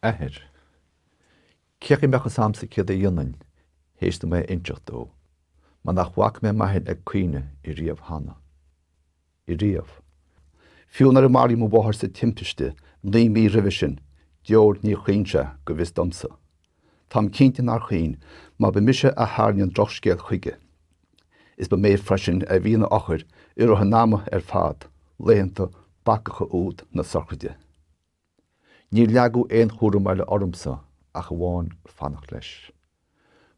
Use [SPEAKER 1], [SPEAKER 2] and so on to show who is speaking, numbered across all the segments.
[SPEAKER 1] Athair. Cé chaoi a mbeadh fhios a'msa céard a dhéanfainn théis dom é a inseacht dó, mar nach bhfaca mé m'athair ag caoineadh ariamh cheana. Ariamh. Fiú nuair a maraíodh mo mháthair sa timpiste 9 mí roimhe sin, deoir níor chaoin sé, go bhfios domsa. Táim cinnte nár chaoin, mar ba mise a tharraing an drochscéal chuige. Is ba mé freisin a bhí ina fhochair i rith an ama ar fad, laethanta bacacha úd na sochraide. Níor leagadh aon chúram eile ormsa ach amháin fanacht leis.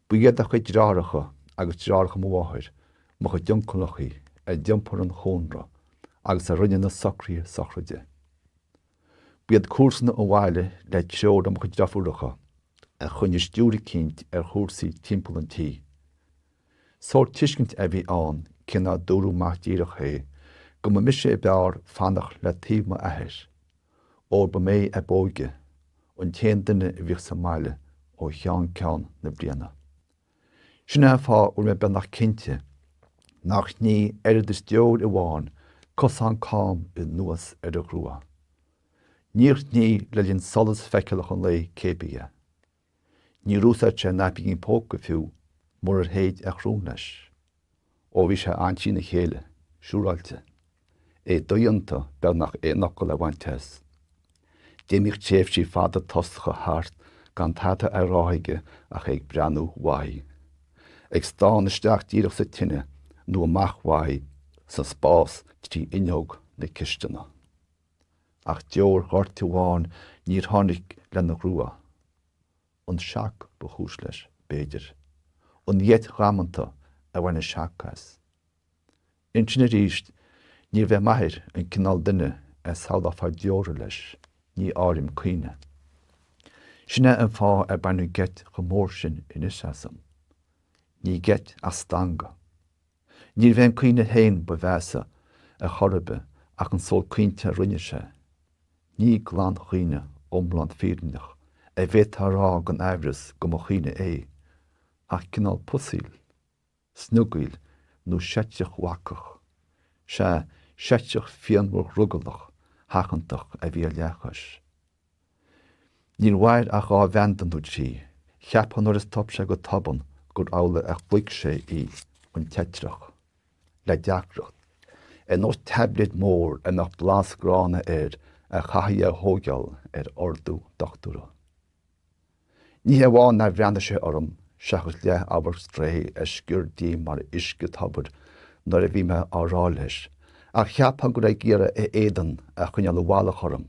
[SPEAKER 1] Ba iad a chuid deartháireacha agus deartháireacha mo mháthair, mo chuid uncaileachaí, a d'iompair an chónra agus a rinne na socruithe sochraide. Ba iad comharsana an bhaile le treoir ó mo chuid deirfiúracha a choinnigh stiúir eicínt ar chúrsaí timpeall an tí. Sórt tuiscint a bhí ann, cé nár dúradh amach díreach é, go mba mise ab fhearr fanacht le taobh m'athair. óir ba mé ab óige, an t-aon duine a bhíodh sa mbaile ó cheann ceann na bliana. Sin é an fáth a bhfuil mé beagnach cinnte nár shní oiread is deoir amháin cosán cam anuas ar a ghrua. Níor shní le linn solas feiceálach an lae cébí é. Níor úsáid sé naipcín póca fiú murar shéid a shrón leis. Ó bhí sé an-trína chéile, siúráilte. É dodhéanta beagnach aon fhocal a bhaint as. D'imíodh tréimhsí fada tostacha thart gan tada á rá aige ach é ag breathnú uaidh. Ag stánadh isteach díreach sa tine nó amach uaidh sa spás trí fhuinneog na cisteanach. Ach deoir ghoirt amháin níor tháinig lena ghrua. An seac ba chúis leis, b'fhéidir. An gheit dhamanta a bhain an seac as. Ansin arís, níorbh é m'athair an cineál duine a samhlófá deora leis, ní áirím caoineadh. Sin é an fáth ar baineadh geit chomh mór sin anois asam. Ní geit ach stangadh. Níorbh é an caoineadh féin ba mheasa ar chor ar bith ach an sórt caointe a rinne sé. Ní glanchaoineadh iomlán fírinneach, a bhféadfá a rá gan aimhreas go mba chaoineadh é, ach cineál pusaíl, sniogaíl nó seitreach bhacach, sea, seitreach phianmhar dhrogallach sheachantach a bhí ar leathchois. Níor mhair ach 2 mheandan nó trí. Cheapfá nuair a stop sé go tobann gur amhlaidh a shloig sé í, an tseitreach. Le deacracht. Ar nós taibléid mór a mbeadh blas gránna air a chaithfí a thóigeáil ar ordú dochtúra. Ní hé amháin nár bhreathnaigh sé orm, seachas leath-amharc strae a sciorr díom mar uisce tobair nuair a bhí mé á rá leis, ach cheapfá go raibh ag iarraidh a éadan a choinneáil i bhfalach orm,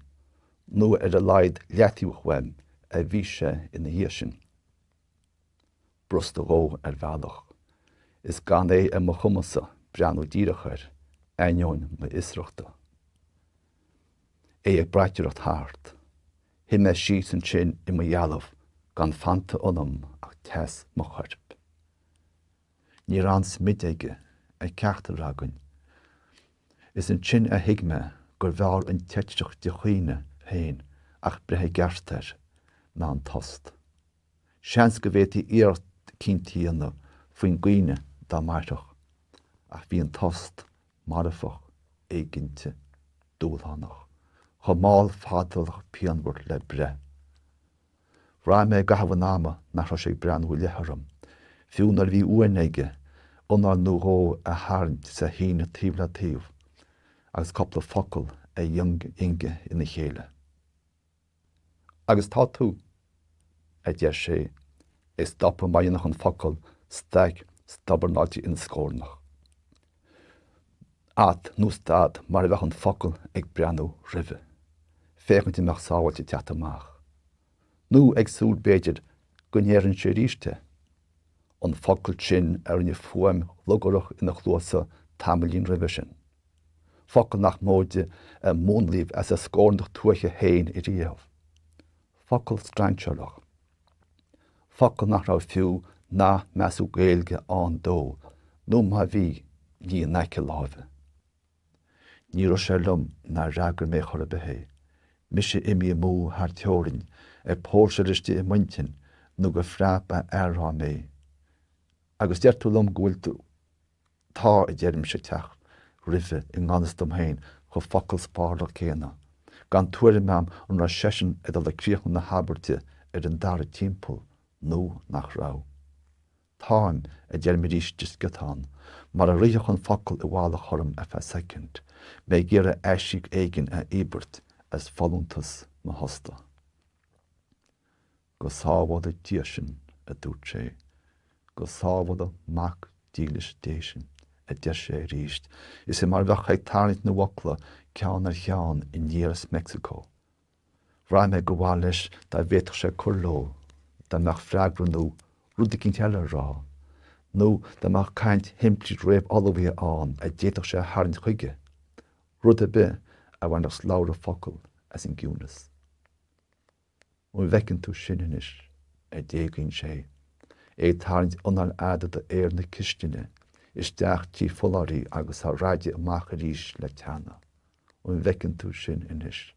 [SPEAKER 1] nó ar a laghad leataobh uaim, a bhí sé ina dhiaidh sin. B'fhurasta dhó ar bhealach, is gan é ar mo chumas-sa breathnú díreach air, ainneoin m'fhiosrachta. É ag braiteoireacht thart. Shuigh mé síos ansin i mo dhealbh gan fanta ionam ach teas mo choirp. Ní raibh an smid aige, ag ceachtar againn. Is ansin a thuig mé gurbh fhearr an tseitreach de chaoineadh féin ach breith i gceart air ná an tost. Seans go bhféadfaí iarracht eicínt a dhéanamh faoin gcaoineadh dá mairfeadh, ach bhí an tost marfach, éiginnte, dúshlánach, chomh mall fadalach pianmhar le breith. Bhraith mé i gcaitheamh an ama nach raibh sé ag breathnú i leith orm, fiú nuair a bhí uain aige anáil nó dhó a tharraingt is a shíneadh taobh le taobh agus cúpla focal a dhingeadh ina chéile. Agus tá tú, a deir sé, ag stopadh mar a dhéanfadh an focal staic stobarnáilte ina scornach. At nó stad mar a bheadh an focal ag breathnú roimhe, féachaint an mbeadh sábháilte teacht amach. Nó ag súil b'fhéidir go ndéarfainnse arís é. An focal sin a rinne fuaim ghliogarach ina chluasa tamaillín roimhe sin. Focal nach móide a múnlaíodh as a scornach tuaithe féin ariamh. Focal strainséarach. Focal nach raibh fiú nath measúil Gaeilge ann dó, nó má bhí, ní in aice láimhe. Ní raibh sé liom nár fhreagair mé chor ar bith é, mise imithe amú thar teorainn, ag póirseáil istigh i m'intinn nó gur phreab a athrá mé. Agus deir tú liom go bhfuil tú. Tá, a deirimse ag teacht roimhe i ngan fhios dom féin, chomh focal spárach céanna. Gan tuairim a'm an raibh seisean ag dul ag críochnú na habairte ar an dara timpeall nó nach raibh. Táim, a deirim arís de sciotán, mar a rithfeadh an focal i bhfalach orm ar feadh soicind, mé ag iarraidh aisíoc éigin a íobairt as folúntas mo thosta. Go sábhála Dia sinn, a dúirt sé. Go sábhála Mac dílis Dé sinn, a deir sé arís, is é mar a bheadh ag tarraingt na bhfocla ceann ar cheann aniar as Meicsiceo. Bhraith mé gur mhaith leis dá bhféadfadh sé cur leo, dá mbeadh freagra nó rud eicínt eile a rá, nó dá mbeadh caint shimplí réamhullmhaithe ann a d'fhéadfadh sé a tharraingt chuige, rud ar bith a bhainfeadh slabhra focal as an gciúnas. An bhfeiceann tú sin anois? a d'éagaoin sé, é ag tarraingt anáil fhada d'aer na cistine isteach trí pholláirí agus á raideadh amach arís le teannadh. An bhfeiceann tú sin anois?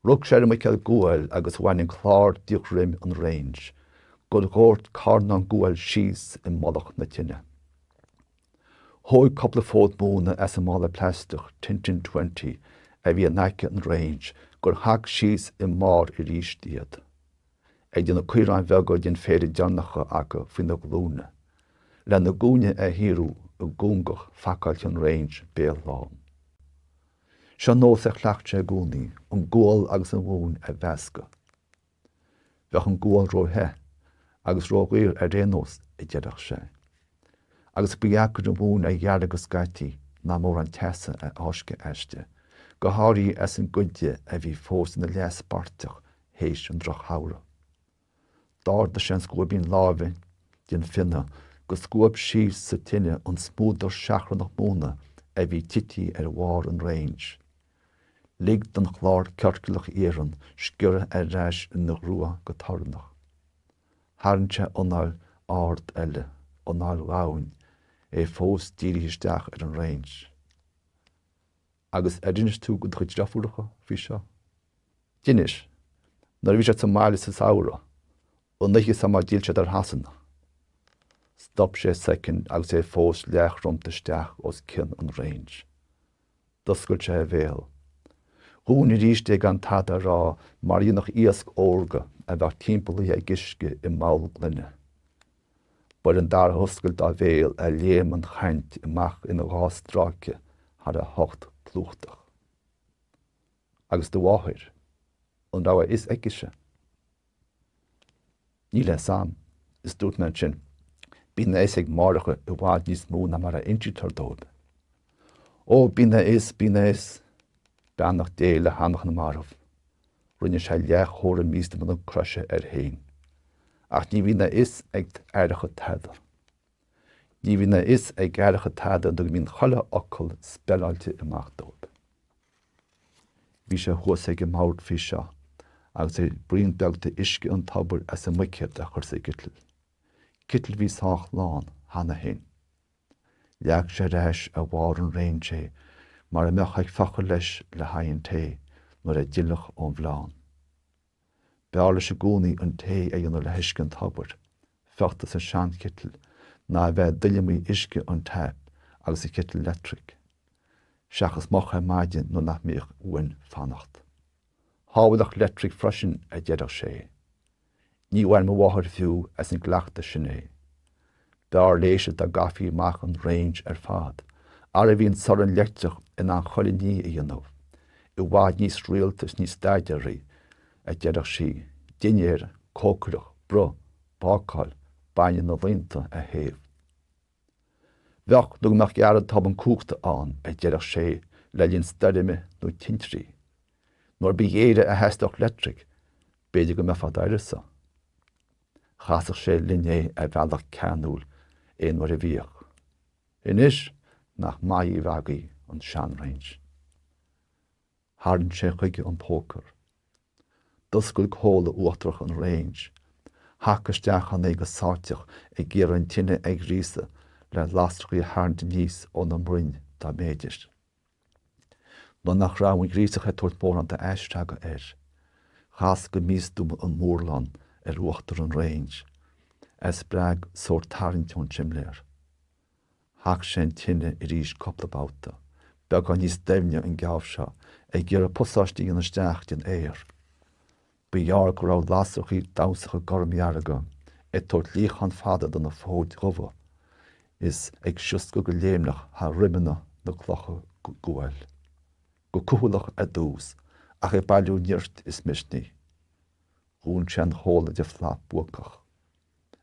[SPEAKER 1] Rug sé ar an mbuicéad guail agus bhain an clár de dhroim an range, gur dhóirt carnán guail síos i mullach na tine. Thóg cúpla fód móna as an mála plaisteach Tintin Twenty a bhí in aice an range gur shac síos i mbarr arís iad, ag déanamh caoráin bheaga den phéire deireanacha acu faoina ghlúine, lena gcúinne a shaothrú i gcúngach phacáilte an range béal lán. Seo nós a chleacht sé i gcónaí, an gual agus an mhóin a mheascadh. Bheadh an gual ró-the agus ró-dhaor ar aon nós, a deireadh sé. Agus ba dheacair an mhóin a ghearradh go scaití ná mórán teasa a fháisceadh aisti, go háirithe as an gcuid di a bhí fós ina leath-spairteach théis an drochshamhraidh. D'ardaigh sé an scuaibín láimhe den phionna go scuab síos sa tine an smúdar seachránach móna a bhí tití ar bharr an range. Lig don chlár ciorclach iarainn sciorradh ar ais ina ghrua go torannach. Tharraing sé anáil ard eile, anáil dhomhain, é fós dírithe isteach ar an range. Agus ar inis tú do chuid deirfiúracha faoi seo? D'inis, nuair a bhí siad sa mbaile sa samhradh, an oíche san mar d'fhill siad ar Shasana. Stop sé soicind agus é fós leathchromta isteach os cionn an range. D'oscail sé a bhéal. Dhún arís é gan tada a rá mar a dhéanfadh iasc órga a bheadh timpeallaithe ag uisce i mbabhla gloine. Ba ar an dara hoscailt dá bhéal a léim an chaint amach ina dhá stráice thar a thocht plúchtach. Agus do mháthair, an raibh a fhios aicise? Níl a fhios a'm, is dúirt mé ansin, bíonn a fhios ag máithreacha i bhfad níos mó ná mar a insítear dóibh. Ó, bíonn a fhios, bíonn a fhios! Beannacht Dé le hanamacha na marbh. Rinne sé leathchomhartha místuama na croise air féin. Ach ní bhíonn a fhios ag aithreacha tada. Ní bhíonn a fhios ag aithreacha tada nó go mbíonn chuile fhocal speileáilte amach dóibh. Bhí sé thuas ag an mbord faoi seo agus é ag braon beag d'uisce an tobair as an mbuicéad a chur sa gciteal, citeal a bhí sách lán cheana féin. Leag sé ar ais ar bharr an range é mar a mbeadh ag fiuchadh leis le haghaidh an tae nuair a d'fhillfeadh ón bhfleán. B'fhearr leis i gcónaí an tae a dhéanamh le huisce an tobair, fiuchta sa seanchiteal, ná a bheith ag doilleamaí uisce an tap agus an chiteal leictrigh. Seachas moch ar maidin nuair nach mbíodh uainn fanacht. Shábhálfadh leictric freisin, a deireadh sé. Ní bhain mo mháthair fiú as an gcleachtadh sin é. B'fhearr léise dá gcaithfí amach an range ar fad, ara bhí an sorn leictreach in ann chuile ní a dhéanamh, i bhfad níos rialta is níos staidéaraí, a deireadh sí, dinnéar, cócaireacht, bruth, bácáil, bainne na laethanta a théamh. Bheadh nó go mbeadh gearradh tobann cumhachta ann, a deireadh sé, le linn stoirme nó tintrí. Nuair ba ghéire a theastódh leictric, b'fhéidir go mbeifeá d'uireasa. Chasadh sé linn é ar bhealach ceanúil aon uair a bhíodh. Anois, nach maith Uíbh Eagaí an seanrange. Tharraing sé chuige an pócar. D'oscail comhla uachtarach an range. Shac isteach ann é go sáiteach ag iarraidh an tine a ghríosadh le lasrachaí a tharraingt aníos óna mbroinn dá mb'fhéidir. Nuair nach raibh an ghríosach ag tabhairt mórán d'aisfhreagra air, chas go místuama an murlán ar uachtar an range, a spreag sórt tarraingt ón simléar. Shac sé an tine arís cúpla babhta. Beagán níos doimhne an geábh seo, ag iarraidh pasáiste a dhéanamh isteach den aer. Ba ghearr go raibh lasrachaí damhsacha gormdhearga ag tabhairt luíochán fada do na fóid dhubha is ag sioscadh go léimneach thar dhroimeanna na clocha guail. Go cúthaileach ar dtús, ach ag bailiú nirt is misnigh. Dhún sé an chomhla de phlap buacach.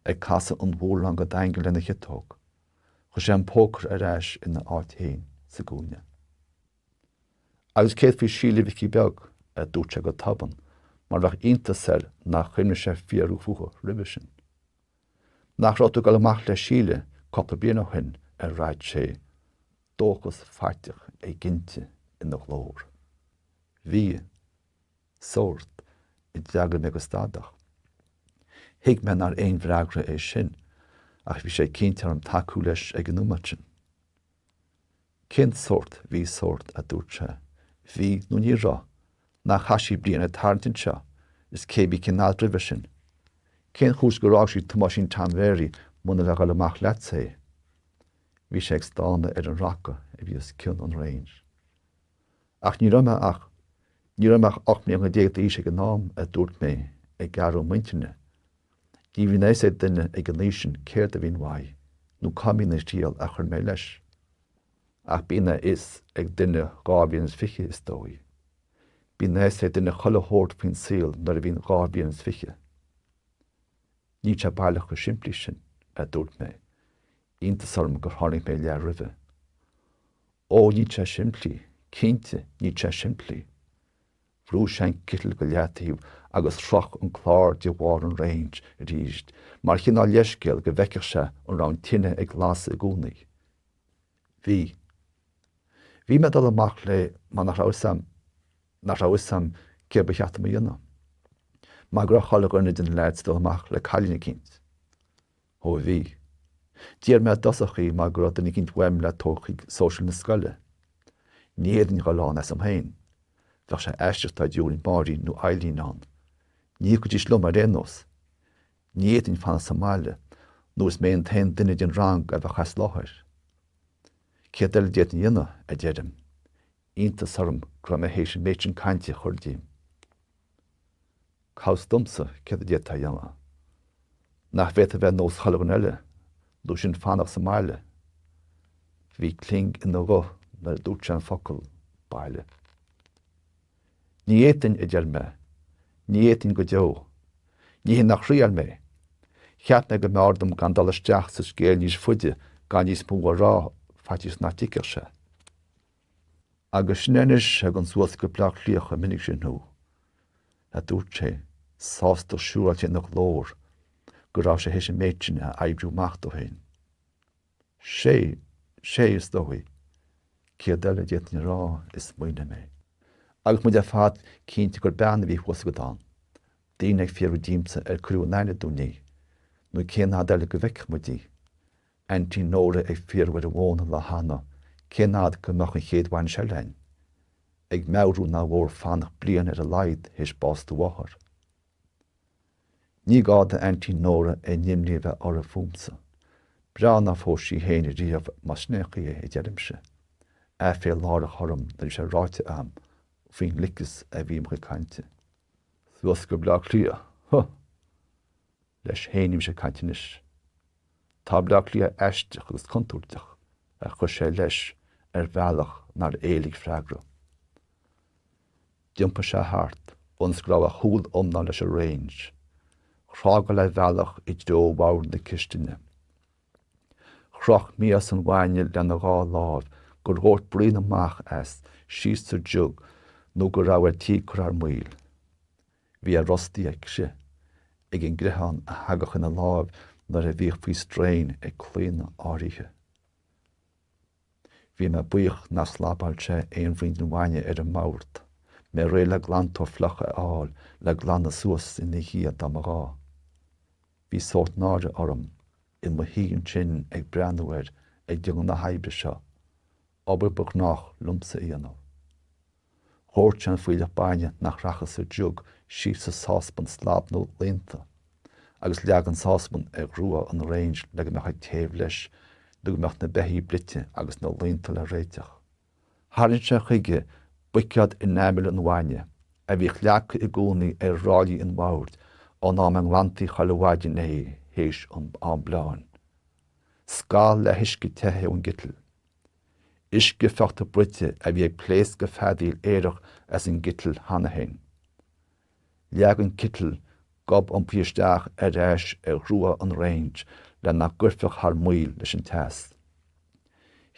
[SPEAKER 1] Ag casadh an mhúrláin go daingean lena chiotóg, chuir sé an pócaire ar ais ina áit féin sa gcúinne. Agus céard faoi Síle Mhicí Beag? a dúirt sé go tobann, mar bheadh iontas air nár chuimhnigh sé fiafraí fúithi roimhe sin. Nach raibh tú ag dul amach le Síle cúpla bliain ó shin, ar rad sé, dóchas faiteach éiginnte ina ghlór. Bhí. Sórt, a d'fhreagair mé go stadach. Thuig mé nár aon bhfreagra é sin, ach bhí sé cinnte orm tacú leis ag an nóiméad sin. Cén sórt, bhí sórt, a dúirt sé. Bhí nó ní raibh. Nach chaith sí bliain ag tarraingt anseo, is cé bith cén fhad roimhe sin. Cén chúis gur fhág sí Tomáisín Tom Mhary muna le dhul amach leatsa é? Bhí sé ag stánadh ar an raca a bhí os cionn an range. Ach ní raibh mé ach, ní raibh mé ach 18 mbliana d'aois ag an am, a dúirt mé, ag gearradh m'intinne. Ní bhíonn a fhios ag duine ag an aois sin céard a bhíonn uaidh, nó cá mbíonn an triail a chuir mé leis. Ach bíonn a fhios ag duine 22 bhliain is dóigh. Bíonn a fhios ag duine chuile shórt faoin saol nuair a bhíonn 22 bhliain. Níl sé baileach chomh simplí sin, a dúirt mé, iontas orm gur tháinig mé i leith roimhe. Ó, níl sé simplí, cinnte, níl sé simplí. Bhrúigh sé an citeal go leataobh agus chroch an clár de bharr an range arís mar chineál leithscéil go bhfeicfeadh sé an raibh an tine ag lasadh i gcónaí. Bhí. Bhí mé ag dul amach léi mar nach raibh fhios a'm, nach raibh fhios a'm céard ba cheart dom a dhéanamh. Mar go raibh chuile dhuine de na leaids ag dul amach le cailín eicínt. Ó bhí. D'iarr mé i dtosach í mar go raibh duine eicínt uaim le tabhairt chuig sóisial na scoile. Ní fhéadfainn dhul ann asam féin. Bheadh sé aisteach dá dtiúrfainn Máirín nó Eileen ann. Ní thiocfaidís liom ar aon nós. Ní fhéadfainn fanacht sa mbaile, nó is mé an t-aon duine den rang a bheadh as láthair. Céard eile a d'fhéadfainn a dhéanamh, a deirim. Iontas orm go raibh mé théis an méid sin cainte a chur díom. Cá bhfios domsa céard a d'fhéadfá a dhéanamh? Nach bhféadfá a bheith nós chuile dhuine eile, nó sin fanacht sa mbaile? Bhí cling ina ghuth nuair a dúirt sé an focal 'baile'. Ní fhéadfainn, a deir mé. Ní fhéadfainn go deo. Ní hé nár thriail mé. Cheap mé go mb'fhearr dom gan dul isteach sa scéal níos faide gan níos mó a rá faitíos nach dtuigfeadh sé. Agus sin é anois ag dul suas go Bleá Cliath chomh minic sin thú, a dúirt sé, sástacht siúráilte ina ghlór go raibh sé théis an méid sin a oibriú amach dó féin. Sé, sé, is dóigh. Céard eile a d'fhéadfainn a rá, a smaoinigh mé. Agus muid ar fad cinnte gur bean a bhí thuas agat ann. Daoine ag fiafraí díomsa ar cuireadh in aithne dúinn í, nó cén fhad eile go bhfeicfeadh muid í. Aintín Nóra ag fiafraí ar an bhfón an lá cheana cén fhad go mbeadh an chéad bhainis eile a'inn, ag meabhrú nár mhór fanacht bliain ar a laghad théis bás do mháthar. Ní gá d'aintín Nóra aon imní a bheith uirthi fúmsa. Breá nár phós sí féin riamh más sin é an chaoi é, a deirimse, aiféala láithreach orm nuair a bhí sé ráite a'm faoin ngliceas a bhí i mo chuid cainte. Suas go Bleá Cliath, huh! Leis féin a bhí sé ag caint anois. Tá Bleá Cliath aisteach agus contúirteach, a chuir sé leis ar bhealach nár éiligh freagra. D'iompaigh sé thart, ionas go raibh a chúl iomlán leis an range. Thrágáil a bhealach i dtreo bhord na cistine. Chroch mias an bhainne lena dhá láimh gur dhóirt braon amach as síos sa jug nó go raibh ar tí cur thar maoil. Bhí a rostaí ag crith ag an gcriothán a thagadh ina láimh nuair a bhíodh faoi strain ag claonadh áirithe. Bhí mé buíoch nár slabáil sé aon bhraon den bhainne ar an mbord, mé réidh le glantóir fliuch a fháil le glanadh suas ina dhiaidh dá mba ghá. Bhí sórt náire orm i mo shuí ansin ag breathnú air ag déanamh na hoibre seo, obair ba ghnách liomsa a dhéanamh. Dhóirt sé an fuílleach bainne nach rachadh sa jug síos sa sáspan slab na laonta agus leag an sáspan ar ghrua an range le go mbeadh ag téamh leis nó go mbeadh na beithígh bruite agus na laonta le réiteach. Tharraing sé chuige buicéad enamel an bhainne, a bhíodh leagtha i gcónaí ar ráillí an bhoird ón am a nglantaí chuile mhaidin é théis am bleáin. Scal le huisce te é ón gciteal. Uisce fiuchta bruite a bhí ag pléascadh feadaíl aerach as an gciteal cheana féin. Leag an citeal gob iompaithe isteach ar ais ar thrua an range le nach gcuirfeadh thar maoil leis an teas.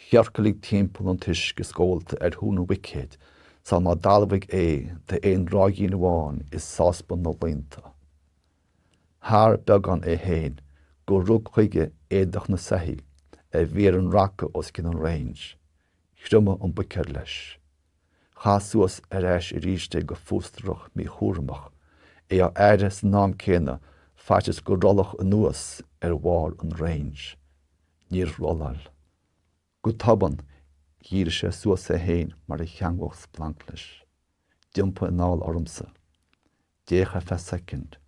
[SPEAKER 1] Chiorcalaigh timpeall an t-uisce scólta ar thún an bhuicéid sul má d'fholmhaigh é d'aon ráigín amháin i sáspan na laonta. Thar beagán é féin gur rug chuige éadach na soithí a bhí ar an raca os cionn an range. Thriomaigh an buicéad leis. Chaith suas ar ais arís é go fústrach míchúramach, é á fhaire san am céanna faitíos go rollfadh anuas ar bharr an range. Níor rolláil. Go tobann, dhírigh sé suas é féin mar a cheanglódh splanc leis. D'iompaigh anall ormsa. D'fhéach ar feadh soicind,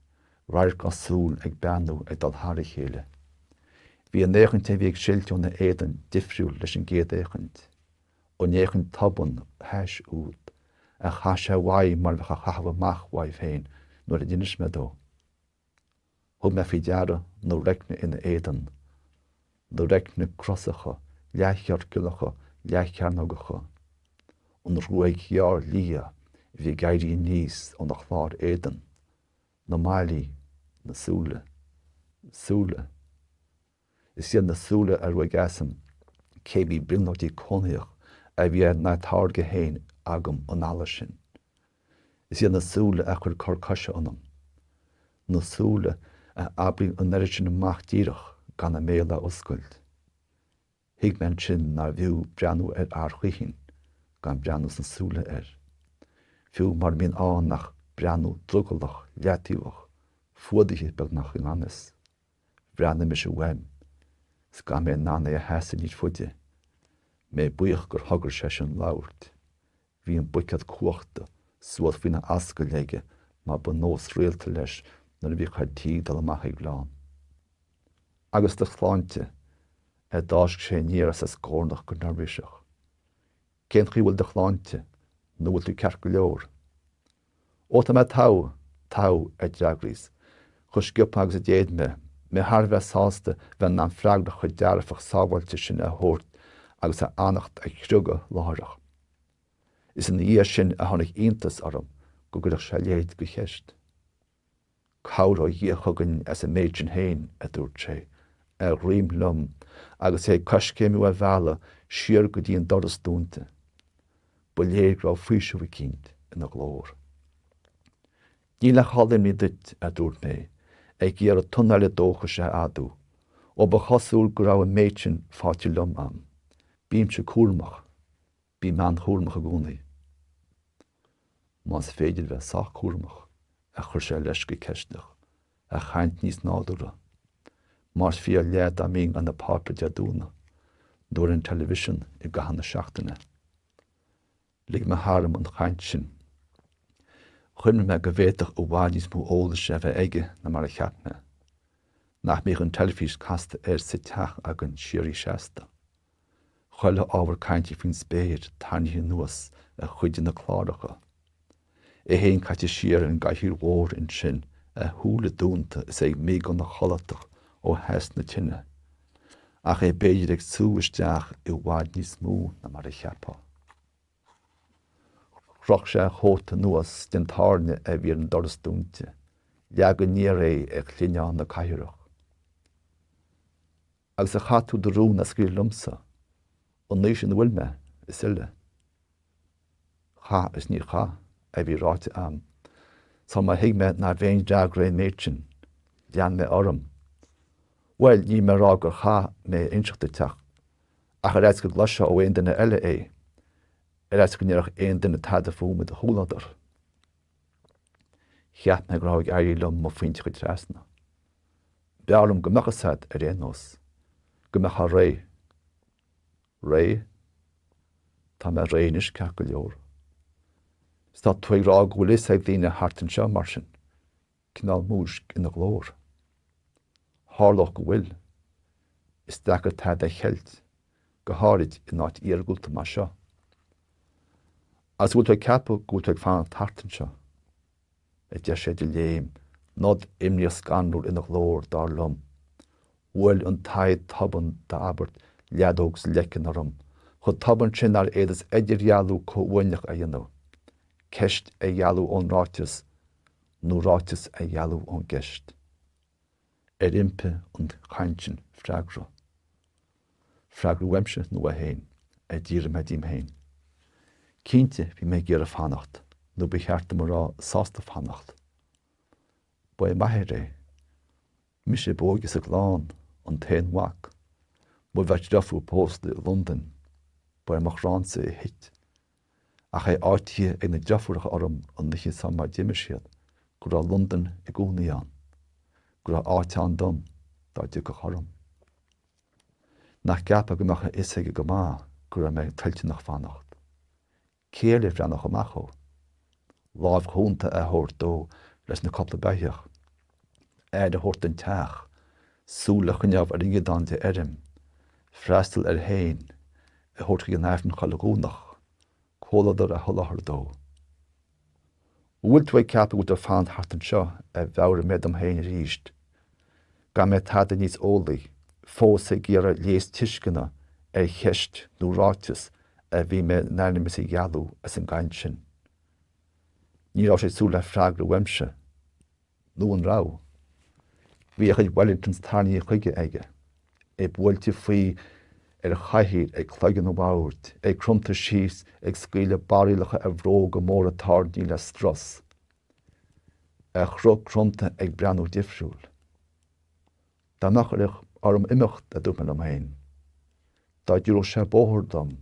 [SPEAKER 1] radharc ár súl ag beannú ag dul thar a chéile. Bhí an fhéachaint a bhí ag silt óna éadan difriúil leis an gcéad fhéachaint, an fhéachaint tobann thais úd, a chaith sé uaidh mar a bheadh á chaitheamh amach uaidh féin nuair a d'inis mé dó. Thug mé faoi deara na roicne ina éadan, na roicne crosacha, leathchiorclacha, leathchearnógacha, an ghruaig ghearr liath a bhí ag éirí aníos óna chlár éadain, na maillí, na súile. Súile. Is iad na súile a ruaig asam cébí brionglóidí cónaitheach a bhí á n-atáirgeadh féin agam an ala sin. Is iad na súile a chuir cor coise ionam. Na súile a abraíonn an oiread sin amach díreach gan a mbéal a oscailt. Thuig mé ansin nárbh fhiú breathnú ar fhear choíchin gan breathnú sna súile air. Fiú mura mbíonn ann ach breathnú drogallach, leataobhach, fuadaithe beagnach i ngan fhios. Bhreathnaigh mise uaim, is gan mé in ann é a sheasamh níos faide. Mé buíoch gur thogair seisean labhairt. Bhí an buicéad cuachta suas faoina ascaill aige mar ba nós rialta leis nuair a bhíodh ar tí dul amach ag bleán. Agus do shláinte, a d'fháisc sé aniar as a scornach go neirbhíseach. Cén chaoi a bhfuil do shláinte, nó bhfuil tú ceart go leor? Ó tá mé togha, togha, a d'fhreagraíos, chomh sciobtha agus a d'fhéad mé, mé thar a bheith sásta bheith in ann freagra chomh dearfach sábháilte sin a thabhairt agus a fhanacht a chriogadh láithreach. Is ina dhiaidh sin a tháinig iontas orm go gcuirfeadh sé a leithéid de cheist. Cabhair ó Dhia chugainn as an méid sin féin, a dúirt sé, a dhroim liom agus é ag coiscéimiú a bhealaigh siar go dtí an doras dúnta. Ba léir go raibh faoiseamh eicínt ina ghlór. Níl ach ábhar imní duit, a dúirt mé, ag iarraidh tonna eile dóchais a fhadú, ó ba chosúil go raibh an méid sin faighte liom a'm. Bímse cúramach. Bím an-chúramach i gcónaí. Más féidir bheith sách cúramach, a chuir sé leis go ceisteach, a chaint níos nádúrtha. Más fíor leath dá mbínn ar na páipéir Dé Domhnaigh nó ar an teilifísean i gcaitheamh na seachtaine. Lig mé tharam an chaint sin. Chuimhnigh mé go bhféadfadh i bhfad níos mó eolais a bheith aige ná mar a cheap mé. Nach mbíodh an teilifís casta air sa teach againn síoraí seasta. Chuile ábhar cainte faoin spéir tarraingthe anuas ar chuid de na cláracha. É féin caite siar ar an gcathaoir mhór ansin, a shúile dúnta is é ag míogadh na codlatach ó theas na tine, ach é b'fhéidir ag sú isteach i bhfad níos mó ná mar a cheapfá. Chroch sé a chóta anuas den tairne a bhí ar an doras dúnta, leag aniar é ar shlinneán na cathaoireach. Agus ar chaith tú do rún a scaoileadh liomsa, an aois ina bhfuil mé, is uile? Chaith is níor chaith, a bhí ráite a'm. Sul má thuig mé nárbh aon fhreagra é an méid sin, lean mé orm. Bhuel, níl mé a rá gur chaith mé a inseacht duit ach, ach ar fhaitíos go gcloisfeá ó aon duine eile é, ar fhaitíos go ndéarfadh aon duine tada fúm i do chomhluadar. Cheap mé go raibh ag éirí liom mo phointe a chur trasna. B'fhearr liom go mbeadh fhios a'd ar aon nós. Go mbeifeá réidh. Réidh? Tá mé réidh anois, ceart go leor. Is tá tú ag rá go bhfuil fhios ag daoine thart anseo, mar sin? Cineál múisc ina ghlór. Tharlódh go bhfuil. Is deacair tada a cheilt, go háirid in áit iargúlta mar seo. Agus an bhfuil tú ag ceapadh go bhfuil tú ag fanacht thart anseo? a deir sé de léim, nod imníoch scanrúil ina ghlór, dar liom. Bhuail an tsaighead tobann d'abairt leadóg sa leiceann orm, chomh tobann sin nár fhéadas idirdhealú comhuaineach a dhéanamh, ceist a dhealú ón ráiteas nó ráiteas a dhealú ón gceist. Ar impigh an chaint sin freagra? Freagra uaimse nó uaidh féin, a d'fhiafraigh mé díom féin. Cinnte, bhí mé ag iarraidh fanacht, nó ba cheart dom a rá sásta fanacht. Ba é m'athair é. Mise ab óige sa gclann, an t-aon mhac. Mo bheirt deirfiúr pósta i Londain. Ba ar mo chránsa a thit. Ach é áitithe ag na deirfiúracha orm an oíche san mar d'imigh siad, go raibh Londain i gcónaí ann, go raibh áit ann dom dá dtiocfadh orm. Nach gceapfá go mbeadh a fhios aige go maith go raibh mé toilteanach fanacht? Cé eile a bhreathnódh amach dhó? Láimh chúnta a thabhairt dó leis na cúpla beithíoch, aire a thabhairt don teach, súil a choinneáil ar an ngiodán de fheirm, freastal air féin, é a thabhairt chuig an Aifreann chuile Dhomhnach, comhluadar a sholáthar dó. An bhfuil tú ag ceapadh go bhfuil tú ag fanacht thart anseo, a mheabhraigh mé dom féin arís, gan mé tada níos eolaí, fós ag iarraidh léas tuisceana ar cheist nó ráiteas a bhí mé in ainm is a dhealú as an gcaint sin. Ní raibh sé ag súil le freagra uaimse. Nó an raibh? Bhí a chuid Wellingtons tarraingthe chuige aige, é buailte faoi ar chathaoir ag cloigeann an bhoird, é cromtha síos ag scaoileadh barraíollacha ar bhróga móra tairní le strus, a chruth cromtha ag breathnú difriúil. Dá mbeadh orm imeacht, a dúirt mé liom féin, dá dtabharfadh sé bóthar dom,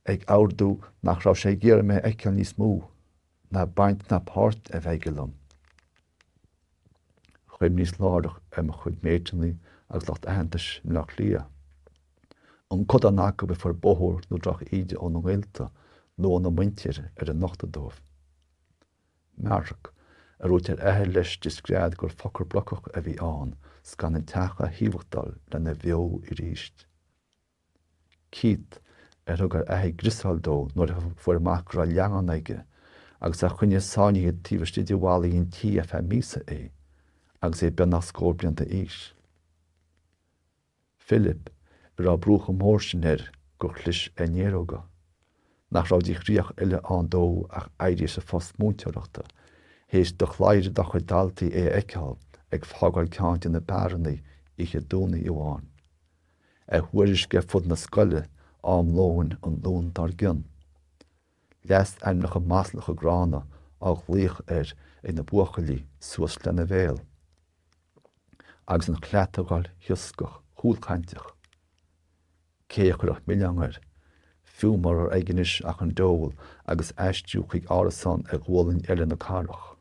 [SPEAKER 1] ag ordú nach raibh sé ag iarraidh mé a fheiceáil níos mó, ná baint ná páirt a bheith aige liom. Chuimhníos láithreach ar mo chuid méiteanna agus lucht aitheantais i mBleá Cliath. An codán acu a fuair bóthar nó droch-íde óna ngaolta nó óna muintir ar an nochtadh dóibh. Mark, a raibh a athair leis de scread gur fucker brocach a bhí ann 's gan an teach a thaobhachtáil lena bheo aríst. Keith, ar thug a athair griosáil dó nuair a fuair amach go raibh leannán aige agus a choinnigh sáinnithe taobh istigh de bhallaí an tí ar feadh míosa é agus é beagnach scór bliain d'aois. Philip, a raibh brú chomh mór sin air gur chlis a néaróga, nach raibh de chríoch eile ann dó ach éirí as a phost múinteoireachta, théis do chladhaire dá chuid daltaí é a fheiceáil ag fágáil ceann de na beáranna oíche Domhnaigh amháin. A thuairisc ar fud na scoile am lóin an Luan dár gcionn. Leasainmneacha maslacha gránna á ghlaoch air ag na buachaillí suas lena bhéal. Agus an chleatagáil thioscach chúlchainteach. Cé a chuirfeadh milleán air, fiú mura raibh aige anois ach an dole agus aistriú chuig árasán ar ghualainn eile na cathrach?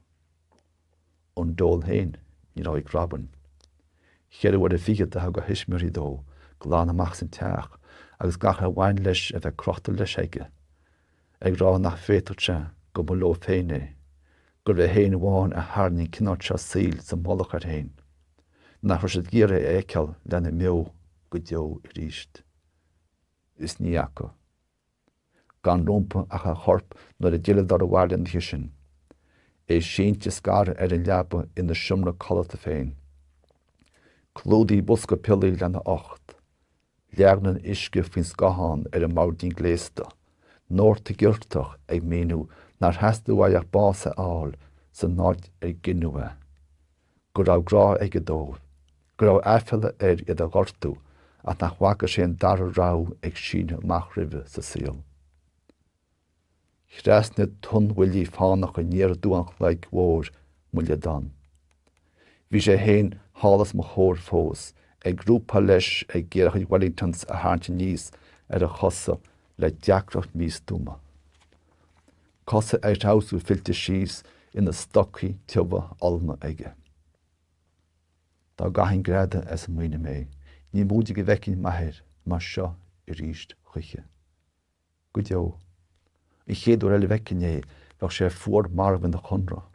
[SPEAKER 1] An dole féin, ní raibh ag Robin. Cheithre huaire fichead a thug a thuismitheoirí dó glanadh amach as an teach agus gach ar bhain leis a bheith crochta leis aige, ag rá nach bhféadfadh sé go mba leo féin é, gurbh é féin amháin a tharraing an cineál seo saoil sa mullach air féin, nach raibh siad ag iarraidh é a fheiceáil lena mbeo go deo aríst. Is ní fhaca. gan rompu ach a chorp nuair a d'fhilleadar abhaile an oíche sin, é sínte scartha ar an leaba ina seomra codlata féin. Clúdaigh bosca piollaí lena ucht, leagan an uisce faoin scáthán ar an mboirdín gléasta, nóta giortach ag míniú nár theastaigh uaidh ach bás a fháil san áit ar gineadh é. go raibh grá aige dóibh, go raibh aiféala air iad a ghortú ach nach bhfaca sé an dara rogha ag síneadh amach roimhe sa saol. Thrasnaigh tonn bhuillí fánach aniar aduaidh an chloig mhóir mo liodán. Bhí sé féin thall os mo chomhair fós, ag grúpáil leis ag iarraidh a chuid Wellingtons a tharraingt aníos ar a chosa le deacracht místuama. Cosa ar threabhsar fillte síos ina stocaí tiubha olna aige. Dá gcaithfinn greadadh as an maoine mé, ní móide go bhfeicfinn m'athair mar seo arís choíche. Go deo. An chéad uair eile a bhfeicfinn é, bheadh sé fuar marbh ina chonradh.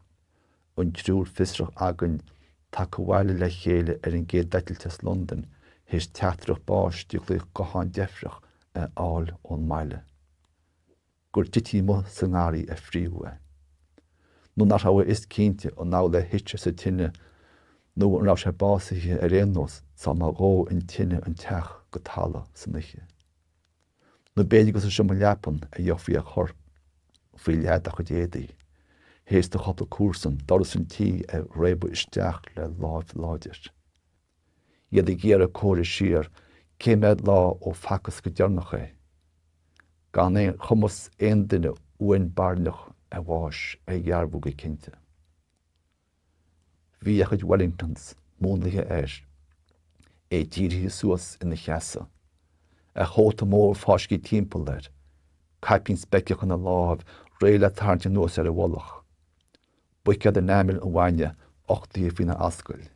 [SPEAKER 1] An triúr fiosrach againn tagtha abhaile le chéile ar an gcéad eitilt as Londain théis teachtaireacht báis de ghlaoch gutháin deifreach a fháil ón mbaile. Gur tití amuigh sa ngarraí a frítheadh é. Nó nach raibh a fhios cinnte an amhlaidh a thit sé sa tine nó an raibh sé básaithe ar aon nós sá má dhóigh an tine an teach go talamh san oíche. Nó b'fhéidir gur sa seomra leapan a gheofaí a chorp faoi leath dá chuid éadaí, théis do chúpla comharsan doras an tí a réabadh isteach le láimh láidir. Iad ag iarraidh comhaireamh siar cé mhéad lá ó facthas go deireanach é. Gan ar chumas aon duine uain barainneach a bháis a dhearbhú go cinnte. Bhí a chuid Wellingtons múnlaithe air, é dírithe suas ina sheasamh, a chóta mór fáiscthe timpeall air, caipín speiceach ina láimh réidh le tarraingt anuas ar a mhullach. Buicéad enamel an bhainne uchtaithe faoina ascaill.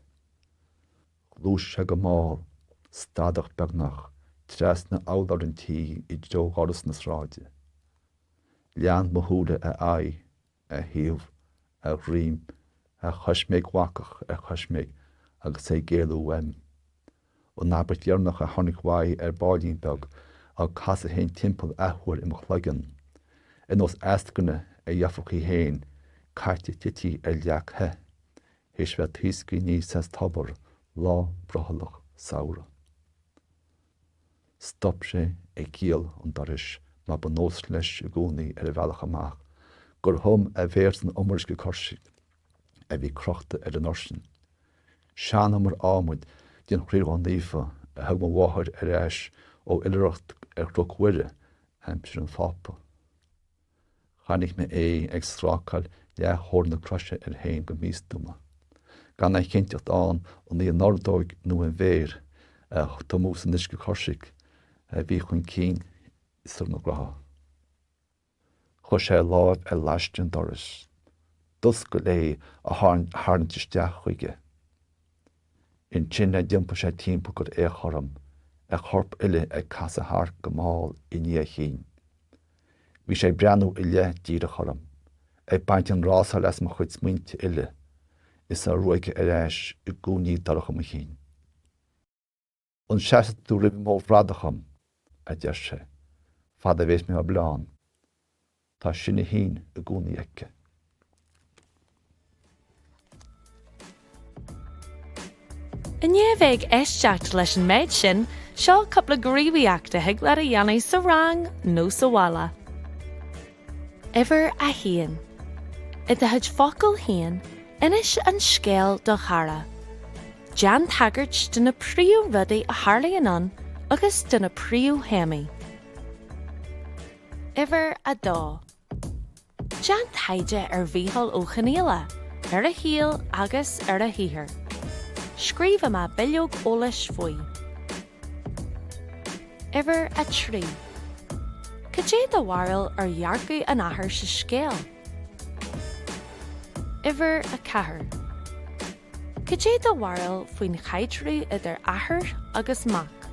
[SPEAKER 1] Ghluais sé go mall, stadach beagnach, trasna urlár an tí i dtreo dhoras na sráide. Lean mo shúile a aghaidh, a thaobh, a dhroim, a choisméig bhacach ar choisméig agus é ag éalú uaim. An abairt dheireanach a tháinig uaidh ar baillín beag, á casadh féin timpeall athuair i mo chloigeann, ar nós eascaine a gheofadh í féin caite tite ar leac the, théis bheith taosctha aníos as tobar lá brothallach samhraidh. Stop sé ag giall an dorais mar ba nós leis i gcónaí ar a bhealach amach gur thum a mhéar san umar uisce coirsigh a bhí crochta ar an ursain. Sean-umar adhmaid den Chroí Naofa a thug mo mháthair ar ais ó oilithreacht ar Chnoc Mhuire aimsir an Phápa. Chonaic mé é ag strácáil leath-thóir na croise air féin go místuama, gan aon chinnteacht ann an í an ordóg nó an mhéar a tumadh san uisce coirsigh a bhí chun cinn i sruth na grá. Chuir sé a láimh ar laiste an dorais. D'oscail é á tharraingt isteach chuige. Ansin a d'iompaigh sé timpeall gur fhéach orm, a chorp uile ag casadh thart go mall i ndiaidh a chinn. Bhí sé ag breathnú i leith díreach orm, ag baint an rásáil as mo chuid smaointe uile is á ruaigeadh ar ais i gcúinní dorcha mo chinn. An seasfaidh tú roimh an mbó bhradach dhom, a deir sé, fad a bhéas mé á bleán. Tá sin a thinn i gcónaí aici.
[SPEAKER 2] I ndiaidh a bheith ag éisteacht leis an méid sin, seo cúpla gníomhaíocht a thig leat a dhéanamh sa rang nó sa bhaile. Uimhir a haon. I do chuid focal féin, inis an scéal do chara. Déan tagairt do na príomhrudaí a tharlaíonn ann agus do na príomhthéamaí. Uimhir a dó. Déan taighde ar Mhícheál Ó Conghaile, ar a shaol agus ar a shaothar. Scríobh amach bileog eolais faoi. Uimhir a 3. Cad é do bharúil ar dhearcadh an athar sa scéal? Uimhir a 4. Cad é do bharúil faoin chaidreamh idir athair agus mac?